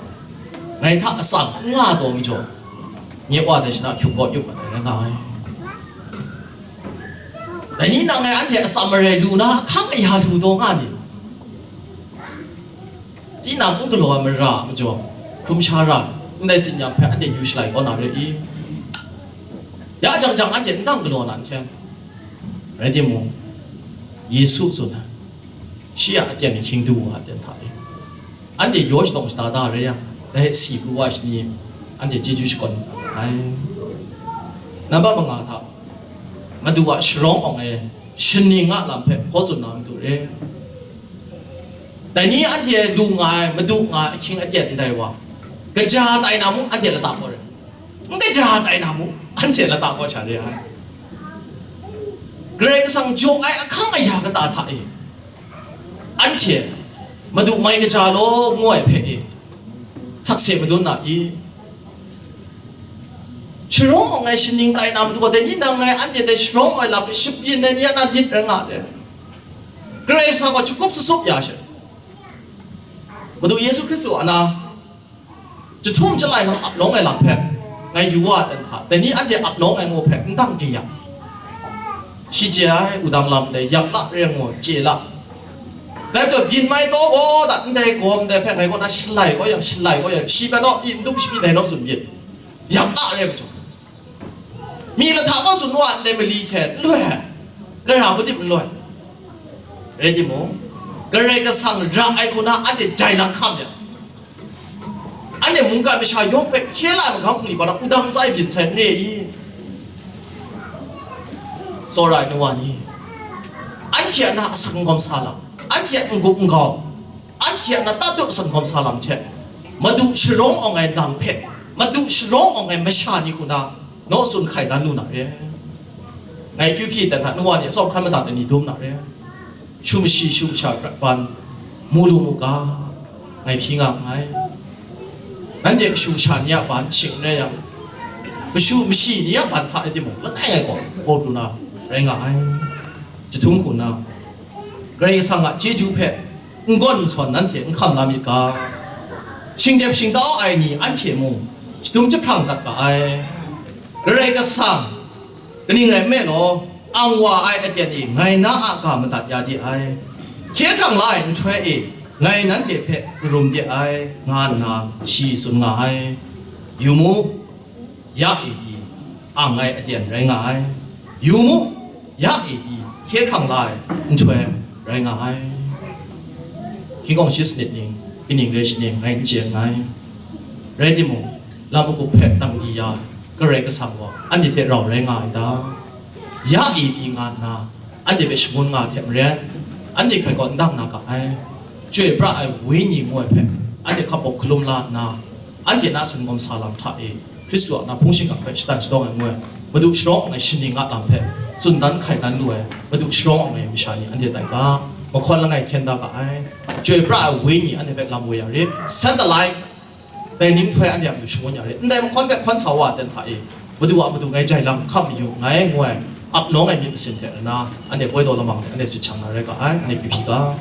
ngai hta atsam n nga taw majaw, nye wa dai shana hkyuk kawt yup mat ai rai nga ai. Dai ni nang ngai anhte atsam marai lu na, ahkang aya lu taw nga ni? Tinang n galaw ai mara majaw, hkrum sha ra, ndai tsin-yam hpe anhte yu shalai kau na re i? Ya jang jang anhte n dang galaw na n hten. Rai timung, Yesu tsun ai, shi a aten ahkying du wa ai aten hta e, anhte yaw shalawng shada da re yang, dai si pru wa shani, anhte chyeju shakawn ai. Namba manga hta, Madu a sharawng awng e, shaning a lam hpe hkaw tsun na matu re. Dai ni anhte lu nga ai, madu nga ai ahkying aten ndai wa, kaja tai na mung, anhte lata hkaw re. N kaja tai na mung, anhte lata hkaw sha re ai. Karai Kasang jaw ai ahkang aya kata hta e, anhte madu mai kaja law, ngu ai hpe e, sakse madun na i? Sharawng awng ai shaning tai na matu gaw, dai ni nang ngai anhte dai sharawng ai lam hpe shabyin ai ni a na lit rai nga ai. Karai Kasang gaw shakup sasup ya she. Madu Yesu Hkristu a na, jahtum jalai nang ap nawng ai lam hpe, ngai yu wa ai hta, dai ni anhte ap nawng ai ngu hpe n dang di yang, shi chye ai, wudang lam dai, yak la re ngu, chye la. Dai hpe byin mai taw gaw dat ndai gawm dai hpe, ngai kaw na shalai kau yang, shalai kau yang, shi hpe naw, i n dum shabi dai naw tsun byin. Yak la re ai majaw, mi lahta kaw tsun wa ndai mali hte n loi ai, gara hku dip n loi. Rai timung, Karai Kasang ra ai hku na anhte jai lang hkam yang, anhte mungkan masha yawng hpe hkye la ai magam hpung li, wudang ntsa e byin sai n re i? Tsawra ai nu wa ni, anhte a na asak n gawm sa lam, anhte a n-gup n-gau, anhte a na tatut asak n gawm sa lam hte, madu sharawng awng ai lam hpe, madu sharawng awng ai masha ni hku na, naw tsun hkai dan lu na re. Ngai kyu hpyi dan hta nu wa ni atsawm hkan madat ai ni dum na re. Shu mashi shu masha prat ban mu lu mu ga, ngai hpyi nga nngai. Nanhte kashu kasha ni a ban shing n rai yang, kashu mashi ni a ban hta rai timung, langai ngai gaw gawt lu na rai nga ai. Jahtum hku na, Karai Kasang a chyeju hpe n gawn n sawn nanhte n hkam na myit ga, shingdep shingtau ai ni anhte mung shadum jahprang dat ga ai. Karai Kasang, kaning rai nme law, ang wa ai aten e ngai na a ga madat ya de ai. Hkye hkrang la ai nhtoi e ngai nanhte hpe karum de ai, nga nna shi tsun nga ai. Yu mu, ya e pyi, ang ai aten rai nga ai. Yu mu, ya e pyi, hkye hkrang la ai nhtoi rai nga ai. Hkying kawng shi sanit ning, kaning rai shi ning, ngai n chye nngai. Rai timung, lam magup hpe dang di ya, Karai Kasang gaw anhte hte rau rai nga ai ta? Ya e pyi nga nna, anhte hpe shangun nga ai hte maren, anhte hkrai kaw n dang na ga ai. Chyoi pra ai Wenyi ngu ai hpe anhte hkap hpawk hkalum la nna, anhte na singawm sa lam hta e, Hkristu a na hpung shingkang hpe shatan shadawng ai ngu ai, madu sharawng awng ai shaning a lam hpe tsun dan hkai dan lu ai, madu sharawng awng ai masha ni anhte tai ga, mahkawn langai hkyen da ga ai. Chyoi pra ai Wenyi anhte hpe lam woi ya rit, Send the Light, dai ning nhtoi anhte a matu shangun ya rit. Ndai mahkawn hpe hkawn sa wa ai aten hta e, Madu a matu ngai jai lam hkam mayu nngai ngu ai, ap nawng ai myit masin hte rana, anhte poi daw lamang hte anhte sit shang na rai ga ai, anhte kyu hpyi ga.